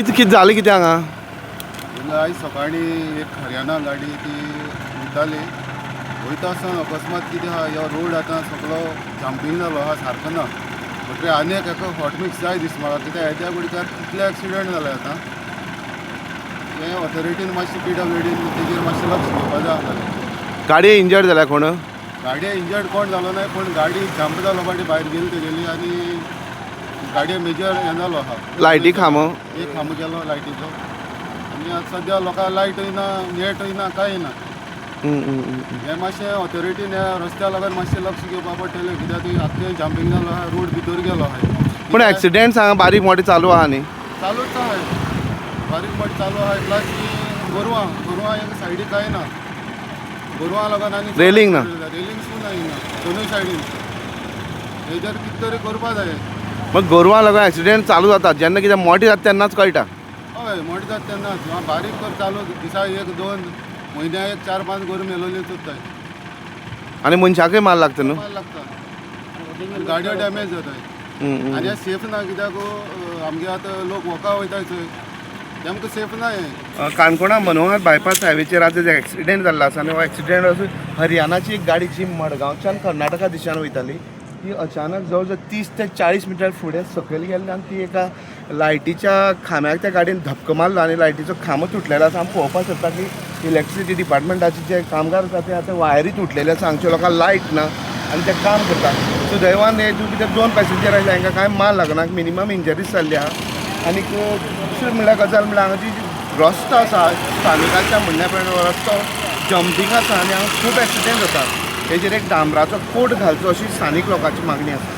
कितें कितें जालें कितें हांगा? आयज सकाळीं एक हरियाणा गाडी ती वयताली. वयता आसतना अकस्मात कितें आहा, ह्यो रोड आतां सगळो जंपींग जालो आहा, सारको ना. म्हणटकीर आनी एक हेका हॉटमिक्स जाय दिसता म्हाका, कित्याक येद्या गुडच्यार कितले एक्सिडंट जाले आतां. हें ऑथॉरिटीन मातशी, पीडब्ल्यूडीन तेजेर मातशें लक्ष दिवपा जाय आसलें. गाडी इंजर्ड जाल्या कोण? गाडये इंजर्ड कोण जालो ना, पूण गाडी जंप जालो फाटी भायर गेली तेगेली आनी गाडये मेजर हें जालो आहा. लायटी खांबो? एक खांबो गेलो लायटीचो आनी आतां सद्या लोकांक लायटूय ना, नेटूय ना, कांय ना. हें मातशें ऑथॉरिटीन ह्या रस्त्या लागून मातशें लक्ष घेवपा पडटलें, कित्याक ती आख्खें जंपींग जालो आहा, रोड भितर गेलो आहा. पूण एक्सिडेंट्स हांगा बारीक मोठे चालू आहा न्ही? चालूच आहा, बारीक मोठे चालू आहा. प्लस ही गोरवां, गोरवां एक सायडीक कांय ना, गोरवां लागून आनी रेलिंग ना. रेलिंग सुद्दां ना दोनूय सायडीन. हेजेर कितें तरी करपा जाय. मग गोरवां लागून एक्सिडेंट चालू जातात जेन्ना कितें मोठे जाता तेन्नाच कळटा. हय, मोठे जाता तेन्नाच. बारीक तर चालू दिसा एक दोन, म्हयन्या एक चार पांच गोरवां मेलोवनी चुकताय. आनी मनशाकय मार लागता न्हू? मार लागता, गाडयो डॅमेज जाताय. आनी हें सेफ ना, कित्याक आमगे आतां लोक वॉका वयताय थंय, तेमकां सेफ ना हें. काणकोणा मनोहर बायपास हायवेचेर आज एक्सिडेंट जाल्लो आसा आनी हो एक्सिडेंट आसून हरियाणाची एक गाडी जी मडगांवच्यान कर्नाटका दिशान वयताली ती अचानक जवळ जवळ 30 ते 40 मिटर फुडें सकयल गेल्ली आनी ती एका लायटीच्या खांब्याक त्या गाडयेन धपको मारलो आनी लायटीचो खांबो तुटलेलो आसा. आमी पळोवपाक शकता की इलेक्ट्रिसिटी डिपार्टमेंटाचे जे कामगार आसा ते आतां वायरी तुटलेले आसा. हांगच्या लोकांक लायट ना आनी ते काम करता. सुदैवान हे भितर दोन पॅसेंजर आयले, हांकां कांय मार लागना, मिनिमम इंजरीज जाल्ली आहा. आनीक दुसरी म्हणल्यार गजाल म्हणल्यार हांगा जी रस्तो आसा, स्थानिकांच्या म्हणण्या प्रमाणे रस्तो जंपींग आसा आनी हांगा खूब एक्सिडेंट जातात. हेजेर एक डांबराचो कोट घालचो अशी स्थानीक लोकांची मागणी आसा.